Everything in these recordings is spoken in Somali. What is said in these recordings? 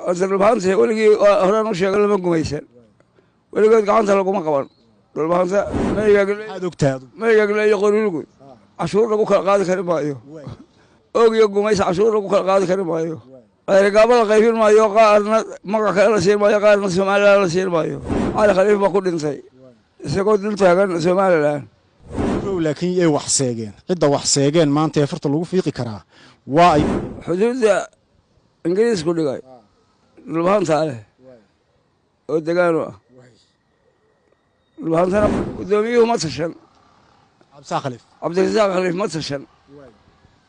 Dhulbahanta weligii horaan u sheega lama gumaysan, weligood gacanta laguma qaban dhulbahanta. Maygagle iyo qorilgud cashuur lagu kala qaadi kari maayo, oog iyo gumays cashuur lagu kala qaadi kari maayo, ceerigaabo la qaybin maayo, qaarna magac kale la siin maayo, qaarna Somalilan la siin maayo. Cali Khaliif baa ku dhintay isagoo dul taagan Somalilan. Laakiin yay wax seegeen? Cidda wax seegeen maanta ee farta lagu fiiqi karaa waa ay xuduudda Ingiriisku dhigay dhulbahantaa leh oo degaanu ah. Dhulbahantana guddoomiyuhu ma tashan, Cabdisaaq Khaliif, Cabdirasaaq Khaliif ma tashan.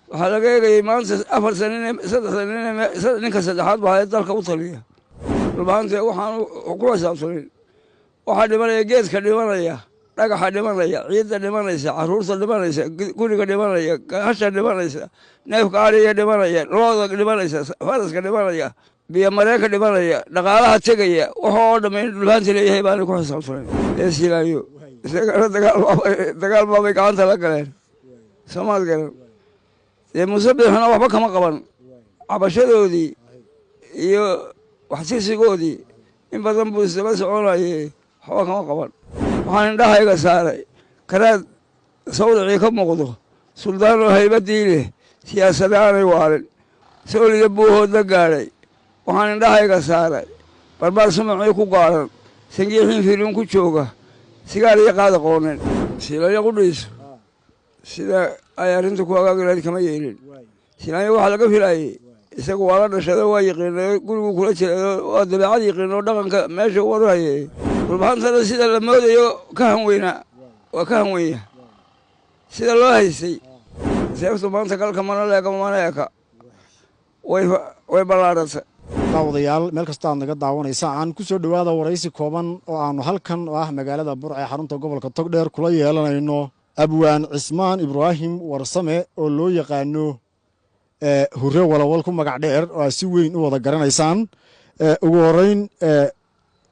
Waxaa laga eegayay maanta afartan nin, saddexdan nin, ninka saddexaad baa dalka u taliya. Dhulbahante waxaan ku xisaabtanin waxaa dhimanaya, geedka dhimanaya, dhagaxa dhimanaya, ciidda dhimanaysa, caruurta dhimanaysa, guriga dhimanaya, hasha dhimanaysa, neefka ariga dhimanaya, looda dhimanaysa, faraska dhimanaya, biyo mareenka dhimanaya, dhaqaalaha tegaya, waxa oo dhamm in dhulbaanta leeyahay baana ku xisaabtanayn. Ee Silaayo isagana dagaal baabay gacanta la galeen, soomaad garan. Dee Muuse Biixina waxba kama qaban cabashadoodii iyo waxsiisigoodii, in badan buu isdaba soconaye, waxba kama qaban. Waxaan indhahayga saaray karaad sawdacii ka muuqdo, suldaanoo haybadii leh, siyaasada aanay waalin, sooliya buuhoodla gaadhay. Waxaan indhahayga saaray barbaar sumacii ku gaaran, sangiixin firin ku jooga, sigaar iyo qaada qoonen. Silaayo qudhiisu sida ay arrinta ku hagaagi lahayd kama yeelin. Silaayo waxaa laga filaayey, isagu waa la dhashado, waa yiqiinay, guriguu kula jiray, waa dabeecad yiqiin oo dhaqanka meesha u warhayay. Dhulbahantana sida la moodayo ka hanweynaa, waa ka hanwenya sida loo haystay. Seeftu maanta galka mana leeka, mana eka, way ballaadhatay. Daawadayaal, meel kasta aad naga daawanaysa, aan ku soo dhowaada waraysi kooban oo aanu halkan oo ah magaalada Burca ee xarunta gobolka Togdheer kula yeelanayno Abwaan Cismaan Ibraahim Warsame oo loo yaqaano Hure Walawal ku magac dheer, oo aad si weyn u wada garanaysaan. Ugu horeyn,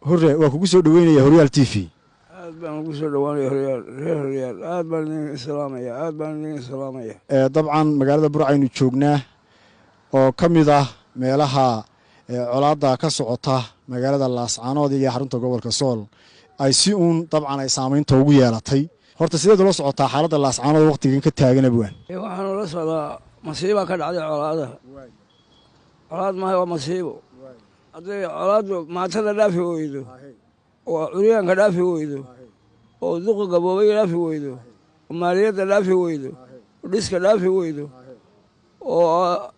Hure, waa kugu soo dhoweynaya Horyaal TV. Aad baan ugu soo dhowaanaya Horyaal, reer Horyaal, aad baan idin salaamaya, aad baan idin salaamaya. Dabcan magaalada Burcaynu joognaa oo ka mid ah meelaha colaadda ka socota magaalada Laascaanood iyo xarunta gobolka Sool ay si uun dabcan ay saamaynta ugu yeelatay. Horta sideed ula socotaa xaaladda Laascaanood waqtigan ka taagan, Abwaan? Waxaanu la socdaa masiibaa ka dhacday. Colaadaha colaad maaha, waa masiibo. Hadday colaaddu maatada dhaafi weydo, oo curyaanka dhaafi weydo, oo duqa gaboobay dhaafi weydo, oo maaliyadda dhaafi weydo, oo dhiska dhaafi weydo, oo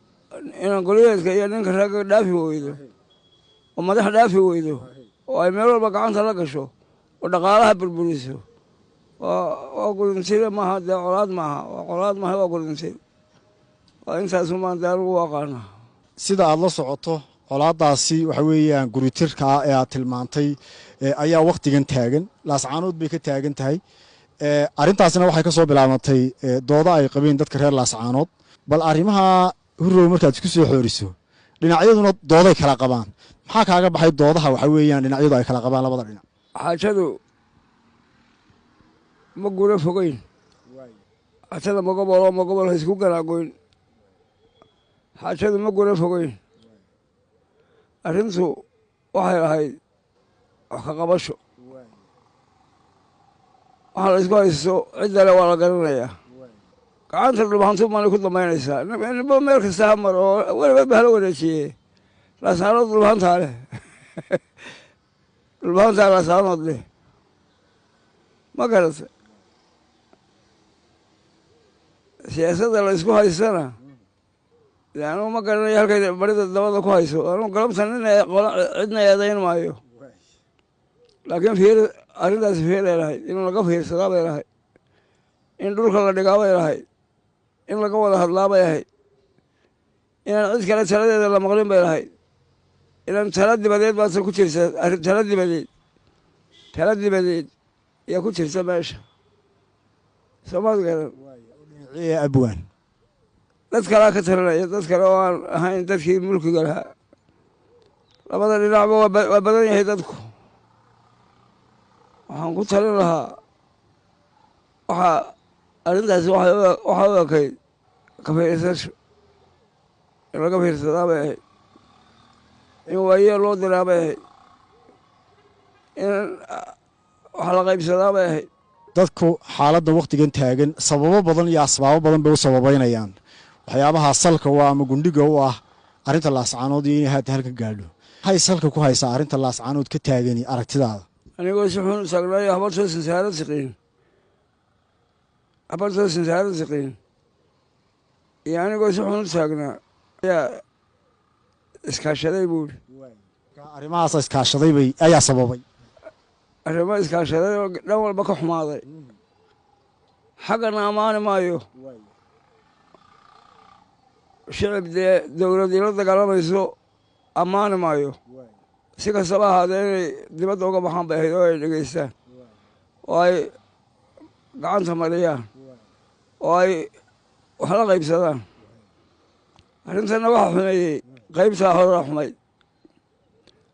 inangoliyeedka iyo ninka ragga dhaafi weydo, oo madax dhaafi weydo, oo ay meel walba gacanta la gasho, oo dhaqaalaha burburiso, waa guduntiile. Maaha dee colaad maaha, waa colaad maaha, waa guduntiil. Waa intaasumaan dee anugu aqaana. Sida aad la socoto, colaaddaasi waxa weeyaan guritirka ah ee aad tilmaantay ayaa wakhtigan taagan, Laascaanood bay ka taagan tahay. Arrintaasina waxay ka soo bilaabantay doodo ay qabeen dadka reer Laascaanood. Bal arrimaha, Hurrow, markaad isku soo xooriso, dhinacyaduna dooday kala qabaan, maxaa kaaga baxay doodaha waxa weeyaan dhinacyadu ay kala qabaan labada dhinac? Xaajadu ma gura fogeyn, xaajada ma gobolo, ma gobol ha isku ganaagoyn. Xaajadu ma gura fogeyn, arrintu waxay ahayd wax ka qabasho. Waxaa la isku haysto ciddale waa la garanayaa, gacanta dhulbahantu maanay ku dambaynaysaa. Ninba meel kasta ha mar oo weliba hala wareejiye. Laasaanood dhulbahantaa leh, dhulbahantaa Laasaanood leh, ma garata? Siyaasadda la isku haystana de anugu ma garanayo halkay barida dabada ku hayso. Anugu galabta nin cidna eedayn maayo, laakiin fiir arrintaasi fiiray lahayd, in laga fiirsadaa bay lahayd, in dhulka la dhigaa bay lahayd, in laga wada hadlaa bay ahayd, inaan cid kale taladeeda la maqlin bay lahayd, inaan tala dibadeed baase ku jirta. Arrin tala dibadeed, tala dibadeed ayaa ku jirta meesha, soomaad garan? Abwaan, dad kalea ka talinaya, dad kale oo aan ahayn dadkii mulkiga lahaa. Labada dhinacba waa badan yahay dadku. Waxaan ku talin lahaa, waxaa arrintaasi waxaa u ekayd ka fiirsasho, in laga fiirsadaa bay ahayd. In waayee loo diraa bay ahayd, in wax la qaybsadaa bay ahayd. Dadku xaaladda wakhtigan taagan sababo badan iyo asbaabo badan bay u sababaynayaan. Waxyaabaha salka u ah ama gundhiga u ah arrinta Laascaanood iyo inay haatan halka gaadho, maxay salka ku haysaa arrinta Laascaanood ka taagani aragtidaada? Anigoo si xun u taagnaayo, habartoo sinsaaro siqiin, habartoo sinsaaro siqiin iyo anigoo si xun u taagnaa ayaa iskaashaday, buuri. Arrimahaasa iskaashaday bay ayaa sababay. Arrimo iskaashaday oo dhan walba ka xumaaday, xaggana ammaani maayo. Shicib dee dowladii la dagaalamayso ammaani maayo. Si kastaba ahaadee, inay dibadda uga baxaan bay ahayd oo ay dhegeystaan oo ay gacanta mariyaan oo ay wax la qaybsadaan. Arrintanna waxaa xumeeyey qaybtaa horaa xumayd.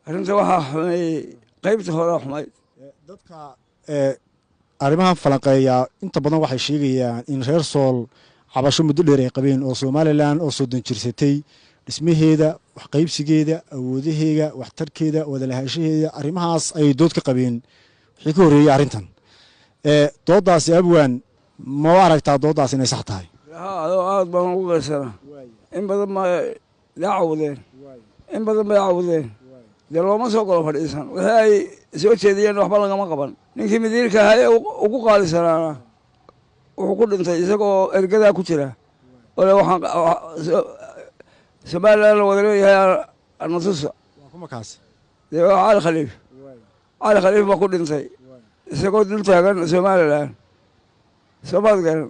Arrinta waxaa xumeeyey qaybta horaa xumayd. Dadka arrimahan falanqeeyaa inta badan waxay sheegayaan in reer Sool cabasho muddo dheer ay qabeen oo Somalilan oo 30 jirsatay dhismaheeda, waxqaybsigeeda, awoodaheega, waxtarkeeda, wadalahaanshaheeda, arrimahaas ayay dood ka qabeen wixii ka horreeyey arrintan. Dooddaasi, abwaan, ma u aragtaa dooddaas inay sax tahay? Haa, adoo aad baan ugu qeyrsanaa. In badan ba dee cawdeen, in badan bay cawdeen. Dee looma soo golo fadhiisan. Wixii ay soo jeediyeen waxba lagama qaban. Ninkii madiirka ahaa ee ugu qaalisanaana wuxuu ku dhintay isagoo ergadaa ku jira ole waxaan Somalilan la wada leeyahay anatusa. Waa kuma kaasi? Dee waa Cali Khaliif. Cali Khaliif baa ku dhintay isagoo dul taagan Somalilan, soomaad garan.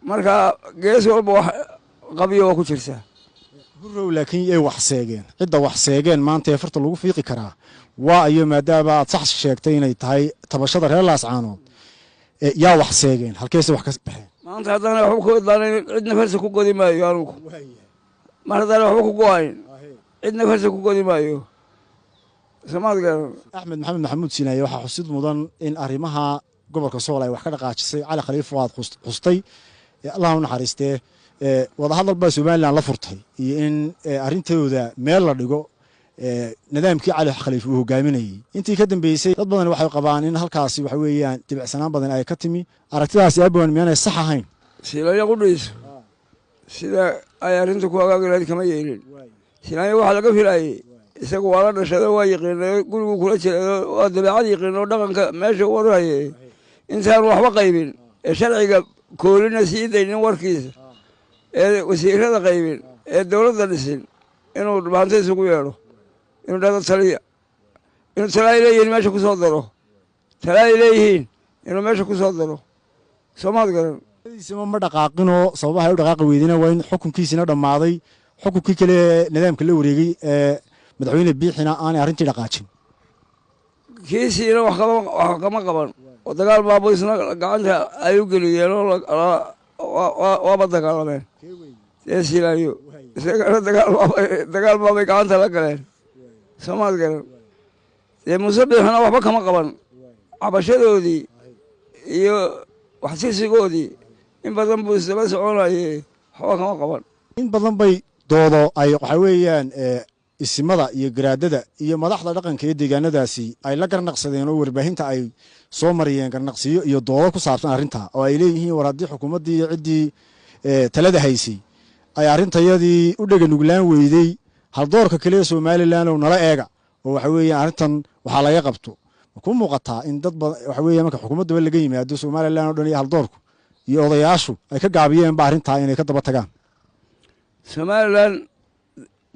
Marka gees walba wax qabyo waa ku jirtaa. Hurrow, laakiin ay wax seegeen, cidda wax seegeen maanta ee farta lagu fiiqi karaa waa iyo, maadaama aad sax sheegtay inay tahay tabashada reer Laascaanood, yaa wax seegeen? Halkeese wax ka baxeen? Maanta haddaana waxba ku idlaanayn, cidna farsa ku godi maayo. Anugu mar haddaana waxba ku go-ayn, cidna farsa ku godi maayo, soomaad garan. Axmed Maxamed Maxamuud Siinaaye, waxaa xusid mudan in arrimaha gobolka Sool ay wax ka dhaqaajisay Cali Khaliif oo aad xustay, Allah u naxariistee. Wadahadal baa Somalilan la furtay iyo in arrintooda meel la dhigo nidaamkii Cali Khaliif uu hogaaminayey. Intii ka dambeysay dad badan waxay qabaan in halkaasi waxa weeyaan dibicsanaan badan ay ka timi. Aragtidaasi, abwan, miyaanay sax ahayn? Silanya qudhiiso sida ay arrinta ku hagaagi lahayd kama yeelin. Silanya waxaa laga filaayey, isagu waa la dhashado, waa yiqiinay, guriguu kula jiray, waa dabeecad yiqiin oo dhaqanka meesha u warhaye, intaan waxba qaybin ee sharciga koolina sii daynin warkiisa ee wasiirada qaybin ee dowladda dhisin, inuu dhibaato isugu yeedho, inuu dhado taliya, inuu tala ay leeyihiin meesha ku soo daro, tala ay leeyihiin inuu meesha ku soo daro, soomaad garan. Isma ma dhaqaaqinoo sababaha ay u dhaqaaqi weydina waa in xukunkiisina dhammaaday, xukunkii kale ee nidaamka la wareegay ee madaxweyne Biixina aanay arrintii dhaqaajin. Kiisiina wax kama qaban oo dagaal baaba isna gacanta ay u geliyeen oo waaba dagaalameen. Dee Silaayo isagana dagaal baabay gacanta la galeen, soomaad garan. Dee Muuse Biixina waxba kama qaban cabashadoodii iyo waxtirsigoodii. In badan buu isdaba soconaye, waxba kama qaban. In badan bay doodo ay waxaa weeyaan isimada iyo garaadada iyo madaxda dhaqanka ee deegaanadaasi ay la garnaqsadeen oo warbaahinta ay soo mariyeen garnaqsiyo iyo doodo ku saabsan arrinta, oo ay leeyihiin war haddii xukuumaddii iyo ciddii talada haysay ay arrintayadii u dhega nuglaan weydey, haldoorka kale ee Somalilan oo nala eega oo waxa weeyaan arrintan waxaa laga qabto. Ma ku muuqataa in dad badan waxa weeya marka xukuumaddaba laga yimaado Somalilan oo dhan iyo haldoorku iyo odayaashu ay ka gaabiyeenba arrintaa inay ka daba tagaan? Somalilan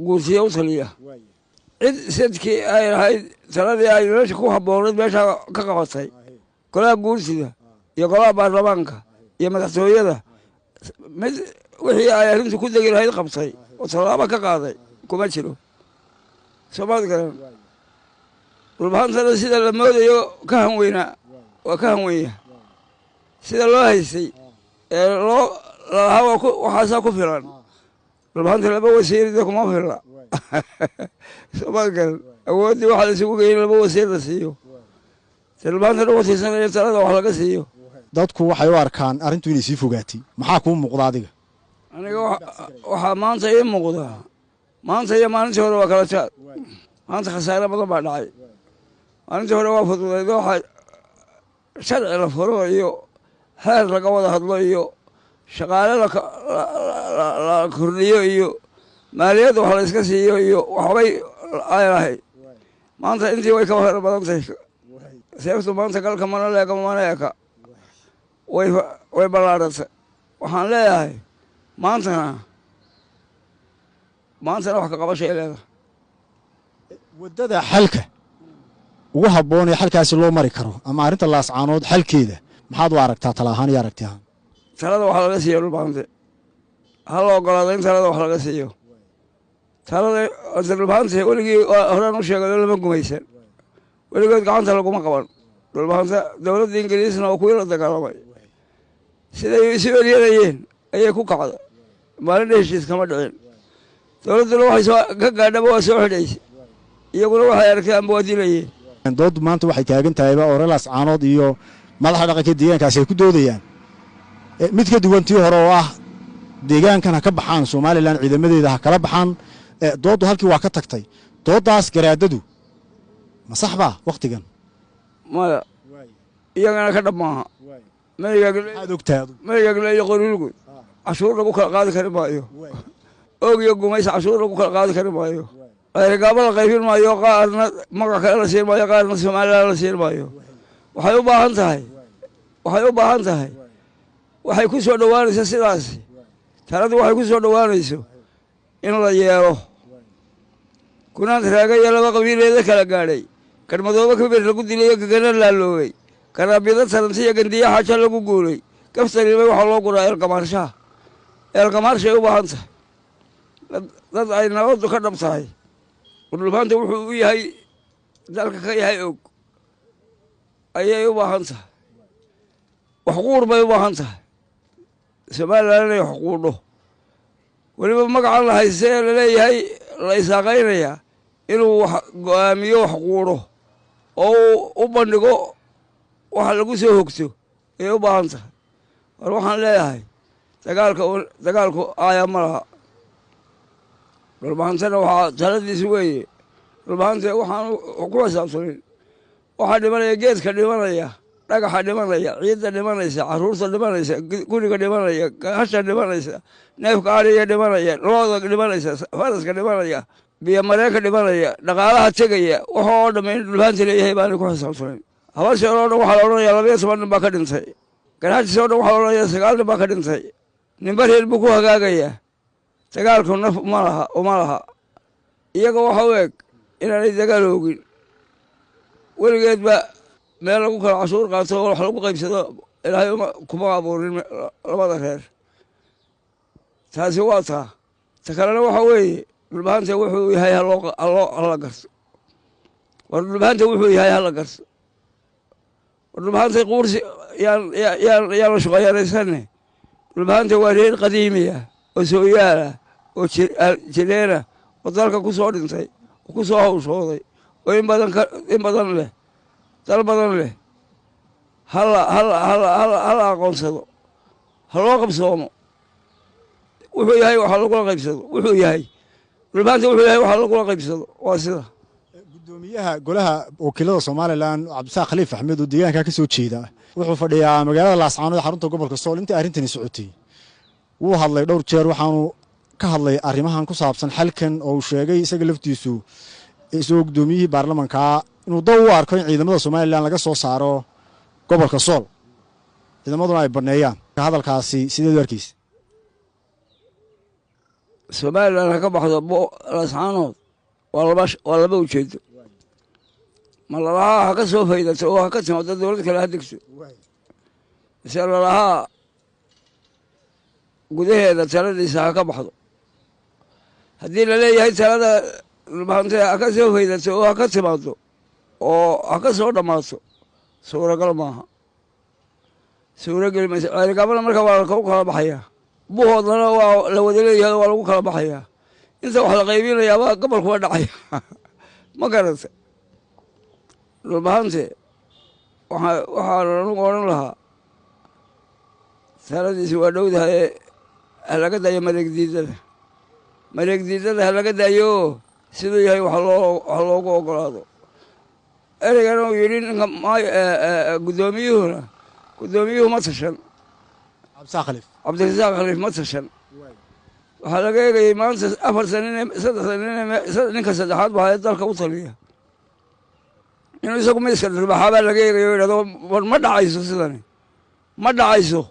guursiya u taliya, cid sadkii ay lahayd taladii ay meesha ku habboonayd meeshaa ka qabatay, golaha guursida iyo golaha baarlamaanka iyo madaxtooyada, mid wixii ay arrintu ku degi lahayd qabtay oo tallaabo ka qaaday kuma jiro, soomaad garan. Dhulbahantana sida la moodayo ka hanweynaa, waa ka hanwenya sida loo haystay ee loo lalahaa. Waa waxaasaa ku filan dhulbahanta, laba wasiirida kuma filla, soomaad garan. Awooddii waxaa la isugu geeyay in laba wasiir la siiyo, dhulbahanta lagu tiirsanayo talada wax laga siiyo. Dadku waxay u arkaan arrintu inay sii fogaatay. Maxaa kuu muuqda adiga? Aniga waxaa maanta ii muuqda, maanta iyo maalintii hore waa kala jaad. Maanta khasaare badan baa dhacay. Maalintii hore waa fududayd, waxaa sharci la furo iyo xeer laga wada hadlo iyo shaqaale la kordhiyo iyo maaliyadda wax la iska siiyo iyo waxbay ay lahayd. Maanta intii way ka fara badan tahay. Seeftu maanta galka mana leeka mana eka, way ballaadhatay. Waxaan leeyahay maantana wax ka qabashay leedahay. Waddada xalka ugu habboon ee xalkaasi loo mari karo ama arrinta Laascaanood xalkeeda maxaad u aragtaa tala ahaan iyo aragti ahaan? Talada wax laga siiyo Dhulbahante, ha la ogolaado in talada wax laga siiyo. Talada Dhulbahante weligii horaan u sheegay, lama gumaysan, weligood gacanta laguma qaban Dhulbahante. Dowladda Ingiriisna oo kuwii la dagaalamay, siday isu eryanayeen ayay ku kacda. Maalinna heshiis kama dhicin. Dowladduna waxay soo ka gaadhaba waa soo xidhaysay, iyaguna waxay arkeen amba waa dilayeen. Dooddu maanta waxay taagan tahayba oo reer Laascaanood iyo madaxda dhaqanka deegaankaasi ay ku doodayaan mid ka duwan tii hore oo ah deegaankan ha ka baxaan Somaliland, ciidamadeeda ha kala baxaan. Dooddu halkii waa ka tagtay. Dooddaas garaadadu ma sax baa wakhtigan? Maya, iyagana ka dhab maaha. Maxaad ogtahay adu? Maygagle iyo Qorilgud cashuur lagu kala qaadi kari maayo. Oog iyo Gumays cashuur lagu kala qaadi kari maayo. Ceerigaabo la qaybin maayo, qaarna magac kale la siin maayo, qaarna Somaliland la siin maayo. Waxay u baahan tahay waxay ku soo dhowaanayso sidaasi. Taladu waxay ku soo dhowaanayso in la yeelo kunaant raaga iyo laba qabiileeda kala gaadhay, garmadoobe kabir lagu dilayo, gagana laaloobay, garaabiyada taranti iyo gandiya xaaja lagu guulay, gaftariibay. Waxaa loo guraa eelgamaarshaha. Eelgamaarshay u baahan tahay dad ay nabaddu ka dhab tahay. Dhulbaanta wuxuu u yahay dalka ka yahay og ayay u baahan tahay. Wax quur bay u baahan tahay Somaliland inay wax quudho. Weliba magacan la hayste ee laleeyahay la isaaqaynayaa inuu wax go-aamiyo, wax quudho oo uu u bandhigo waxa lagu soo hogto ayay u baahan tahay. War waxaan leeyahay, dagaalka dagaalku aaya ma laha. Dhulbahantana waxaa taladiisu weeye, Dhulbahante waxaan ku xisaabtanin waxaa dhimanaya, geedka dhimanaya, dhagaxa dhimanaya, ciidda dhimanaysa, caruurta dhimanaysa, guriga dhimanaya, hasha dhimanaysa, neefka ariga dhimanaya, looda dhimanaysa, faraska dhimanaya, biyo mareenka dhimanaya, dhaqaalaha tegaya, waxa oo dhamm in Dhulbahanta leeyahay baanay ku xisaabtanayn. Habasheen oo dhan waxaa la odhanaya 12 nin baa ka dhintay. Garxajis oo dhan waxaa la odhanaya sagaal nin baa ka dhintay. Ninba reer buu ku hagaagayaa. Dagaalku naf uma laha, uma laha. Iyaga waxa u eg inaanay dagaal oogin weligeedba. Meel lagu kala cashuur qaato oo wax lagu qaybsado Ilaahay kuma abuurin labada reer. Taasi waa taa. Ta kalena waxa weeye, Dhulbahanta wuxuu yahay haloo hala garto. War Dhulbahanta wuxuu yahay hala garto. War Dhulbahanta quursi yaan la shaqayaanaysane. Dhulbahanta waa reer qadiimiya oo sooyaala oo jireena oo dalka ku soo dhintay oo ku soo hawshooday oo in badan in badan leh, dal badan leh. Hala aqoonsado, ha loo qabsoomo. Wuxuu yahay waxa lagula qaybsado. Wuxuu yahay Dhulbahanta, wuxuu yahay waxa lagula qaybsado, waa sida. Gudoomiyaha golaha wakiilada Somaliland, Cabdisaaq Khaliif Axmed, oo deegaanka ka soo jeeda, wuxuu fadhiyaa magaalada Laascaanood, xarunta gobolka Sool. Intii arrintani socotay wuu hadlay dhowr jeer, waxaanu ka hadlay arrimahan ku saabsan xalkan, oo uu sheegay isaga laftiisu, isagoo guddoomiyihii baarlamankaa, inuu daw u arko in ciidamada Somaliland laga soo saaro gobolka Sool, ciidamaduna ay banneeyaan. Hadalkaasi sideed u arkeysa? Somaliland ha ka baxdo Laascaanood waa laba ujeedo. Ma lalahaa ha ka soo faydato oo ha ka timaado dowlad kale ha degto, mise lalahaa gudaheeda taladiisa ha ka baxdo? Haddii laleeyahay talada Dhulbahante ha ka soo faydato oo ha ka timaado oo ha ka soo dhammaato, suuragal maaha, suurageli mayso. Ceerigaabana marka waa lagu kala baxayaa, Buhoodlana waa la wada leeyahay, waa lagu kala baxayaa. Inta wax la qaybinayaaba gobolku waa dhacaya, ma garata? Dhulbahante waxaa anugu odhan lahaa taladiisi waa dhowdahay. Ha laga daayo mareeg diidada, mareeg diidada ha laga daayo. Siduu yahay wax loogu ogolaado. Ereygana uu yidhi ninka guddoomiyuhuna, guddoomiyuhu ma tashan. Cabdirasaaq Khaliif ma tashan. Waxaa laga eegayey maanta afartan nin, saddexda nin, ninka saddexaad baa dalka u taliya, inuu isagu miiska dhirbaxaa baa laga eegayo o yidhahdo, war ma dhacayso, sidani ma dhacayso,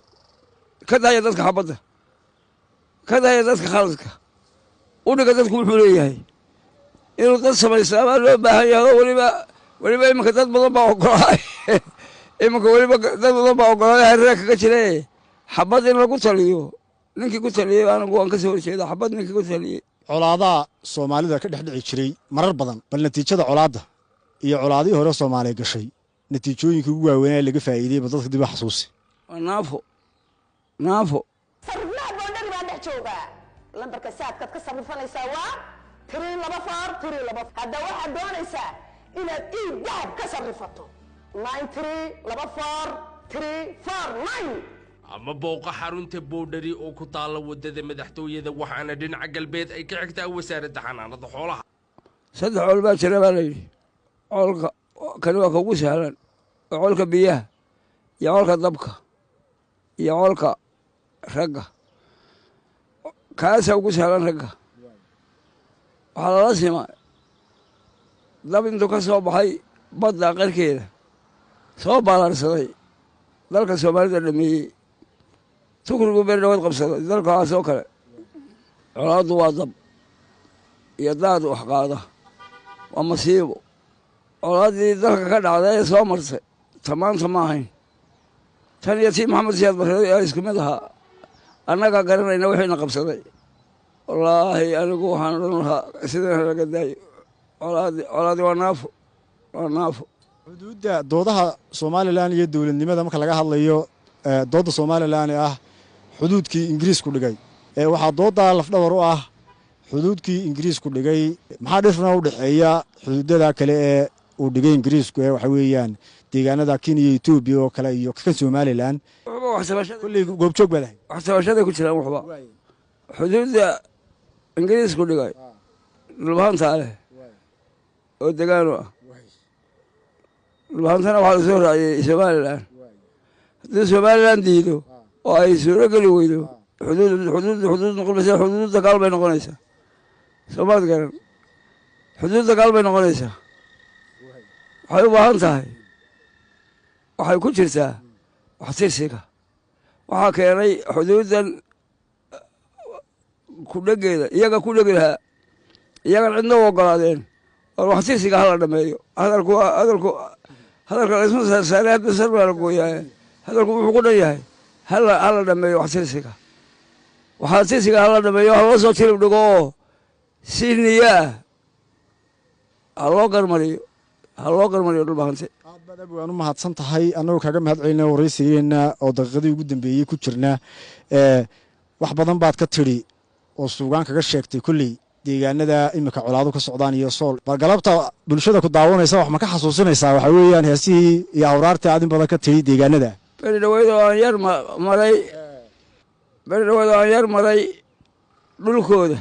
ka daaya dadka xabadda, ka daaya dadka khaladka u dhiga. Dadku wuxuu leeyahay inuu dad samaystaa baa loo baahan yahay, oo weliba iminka dad badan baa ogolaaday, iminka weliba dad badan baa ogolaaday hareer kaga jire xabad in lagu taliyo. Ninkii ku taliyey anigu waan ka soo horjeeda, xabad ninkii ku taliyey. Colaadaha Soomaalida ka dhex dhici jiray marar badan, bal natiijada colaadda iyo colaadihii hore Soomaaliya gashay, natiijooyinkii ugu waaweynaa laga faa'iidey, ba dadka dib u xasuusi. Waa naafo, naafo. Sariflaha Boondhari baan dhex joogaa. Lambarka Saadkaad ka sarrifanaysaa waa 32432. Hadda waxaad doonaysaa inaad eDahab ka sarrifato, 9324349. Ama booqa xarunta Boodhari oo ku taalla waddada Madaxtooyada, waxaana dhinaca galbeed ay ka xigtaa Wasaaradda Xanaanada Xoolaha. Saddex cool baa jira baa layidhi. Coolka kani waa ka ugu sahlan, oo coolka biyaha iyo coolka dabka iyo coolka ragga. Kaasaa ugu sahlan ragga. Waxaa lala sima dab intuu ka soo baxay badda qarkeeda, soo baalaarsaday, dalka Soomaalida dhameeyey, Tukrigu beri dhawaad qabsaday dalkaas oo kale. Colaaddu waa dab iyo daad wax qaada, waa masiibo. Colaaddii dalka ka dhacday ee soo martay tamaanta ma ahayn. Tan iyo tii Maxamed Siyaad Barre ee isku mid ahaa, annagaa garanayna wixiina qabsaday. Wallaahi anigu waxaan odhan lahaa sidana laga daayo colaadi. Colaadi waa naafo, waa naafo. Xuduudda, doodaha Somaliland iyo dowladnimada marka laga hadlayo, doodda Somaliland ee ah xuduudkii Ingiriisku dhigay, waxaa dooddaa lafdhabar u ah xuduudkii Ingiriisku dhigay. Maxaa dhifna u dhexeeya xuduudada kale ee uu dhigay Ingiriisku, ee waxa weeyaan deegaanada Kenya iyo Etoobiya oo kale iyo kan Somaliland? Waxba wax tabashada kolley goobjoog baad ahay. Wax tabashaday ku jiraan waxba. Xuduudda Ingiriisku dhigay Dhulbahantaa leh oo degaanu ah. Dhulbahantana waxaa lasoo raaciyey Somaliland. Haddii Somaliland diido oo ay suuro geli weydo, xuduud noqon maysa, xuduud dagaal bay noqonaysaa. Soomaad garan? Xuduud dagaal bay noqonaysaa. Waxay u baahan tahay, waxay ku jirtaa waxtirsiga. Waxaa keenay xuduuddan ku dhegeeda, iyaga ku dhegi lahaa, iyagan cidna u ogolaadeen oo waxtirsiga hala dhameeyo. Hadalku hadalka laysma saarsaare, hadda sar baa la gooyaaye. Hadalku wuxuu ku dhan yahay hala dhameeyo waxtirsiga, waxtirsiga hala dhameeyo, hala soo tilib dhigo oo si niyo ah ha loo garmariyo, ha loo garmariyo Dhulbahante. Aad baad abi waan u mahadsan tahay. Annagoo kaaga mahad celina waraysigeenna oo daqiiqadii ugu dambeeyey ku jirna, wax badan baad ka tidhi oo suugaan kaga sheegtay kolley deegaanada iminka colaadu ka socdaan iyo Sool. Bal galabta bulshada ku daawanaysa wax ma ka xasuusinaysaa, waxaa weeyaan heesihii iyo awraartii aad in badan ka tidhi deegaanada? Beri dhaweyd oo aan yar maray dhulkooda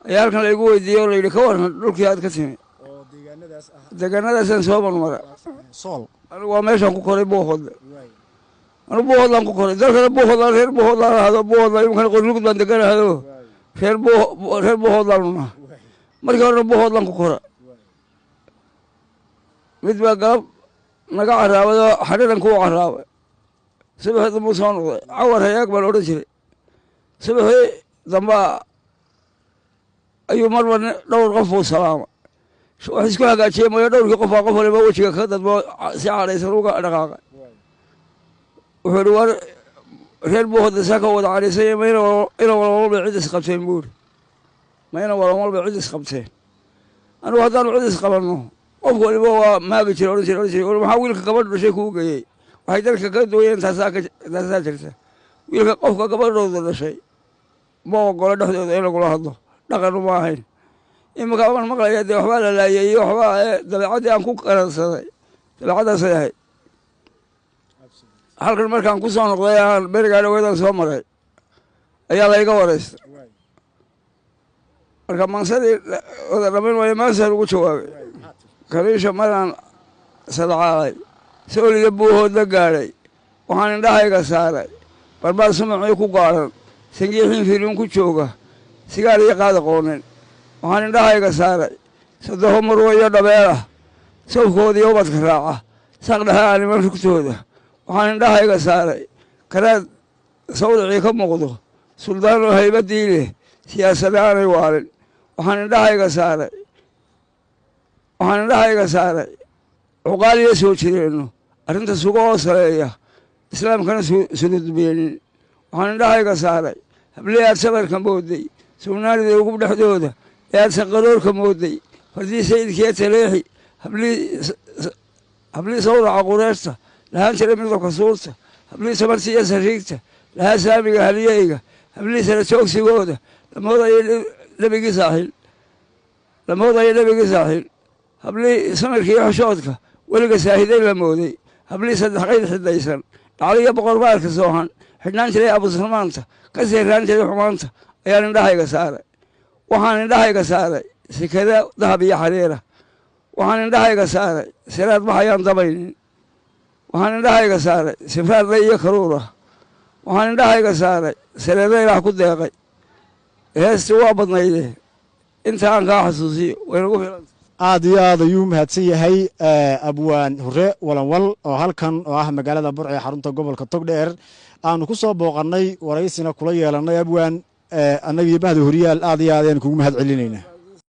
ayaa halkan laygu weydiiyey oo layidhi, ka waran dhulkii aad ka timi? Oo deegaanadaas ah. Deegaanadaasaan soo marmara. Sool. Anigu waa meeshaan ku koray Buuhoodle. Anigu Buuhoodlaan ku koray, dalkana Buuhoodlaan, reer Buuhoodlaan ahado. Buuhoodla iminkana Qorlugud baan deganahado. Reer Buuhoodlaanu naha. Markii horena Buuhoodlaan ku kora. Mid baa galab naga caraabay oo xadhiran kuu caraabay. Subaxii dambuu soo noqday. Cawar Hayaag baan odhan jiray. Subaxii dambaa ayuu marba dhowr qof buu salaamay, wax isku hagaajiyey mooye. Dhowrkii qof baa qof waliba wejiga ka dadbo, si cadhaysan uga dhaqaaqay. Wuxuu ihi, war reer Buuhoodle saa ka wada cadhaysanya, ma ina walba cid isqabteen buu iri, ma ina walba cid isqabteen? Anigu haddaanu cid isqabanno, qof waliba waa maagi jira, odhan jiray, war maxaa wiilka gabadhu dhashay kuu geeyey? Waxay dalka ka duwayeen taasaa jirta. Wiilka qofka gabadhooda dhashay ma ogola dhexdooda in lagula hadlo, dhaqanu ma ahayn. Iminka baan maqlaya dee waxbaa la laayeeyey, waxbaa dabeecaddii aan ku qaransaday dabeecaddaasay ahayd. Halkan markaan ku soo noqday, aan berigaa dhaweydaan soo maray, ayaa layga waraystay. Marka maansadii wada dhamayn waayo, maansaan ugu jawaabay. Kaliisha maraan sadcaalay, sooliyo buuhoodla gaadhay, waxaan indhahayga saaray barbaar sumacii ku gaadhan, sangiixin firin ku jooga, sigaar iyo qaada qoonin. Waxaan indhahayga saaray sodoho marwo iyo dhabeelah, sawfkoodiiyo ubadka raaca, saq dhexe aaniman rugtooda. Waxaan indhahayga saaray karaad sawdacii ka muuqdo, suldaanoo haybadii leh, siyaasada aanay waalin. Waxaan indhahayga saaray cuqaaliyo soo jireenno, arrinta sugo oo saleeya, islaamkana suludbeenin. Waxaan indhahayga saaray hablii aad sabarka mooday, sugnaanida ugu dhexdooda ee aad sanqaroorka mooday, fardii sayidkiiyo taleexi, hablii sawraca qureerta lahaan jiray midabka suurta, hablii sabarta iyo sariigta lahaa, saamiga haliyeyga, hablii sara joogsigooda lamoodaya nebigii saaxiil, lamoodaya nebigii saaxiil, hablii samirka iyo xishoodka weliga saahiday la mooday, hablii saddex qayd xidaysan, dhacliyo boqorbaarka soohan xidhnaan jiray, abusalmaanta ka seeraan jiray xumaanta ayaan indhahayga saaray. Waxaan indhahayga saaray sikada dahab iyo xariira. Waxaan indhahayga saaray siraad baxayaan dabaynin. Waxaan indhahayga saaray sifraadla iyo karuura. Waxaan indhahayga saaray sareedo ilaah ku deeqay. Heesti waa badnayde, inta aan kaa xasuusiyo waynagu filan. Aad iyo aad ayuu mahadsan yahay abwaan Hure Walanwal, oo halkan oo ah magaalada Burco ee xarunta gobolka Togdheer aanu ku soo booqannay, waraysina kula yeelannay. Abwaan, annagiyo bahda Horyaal aad iyo aad ayaan kugu mahad celinaynaa.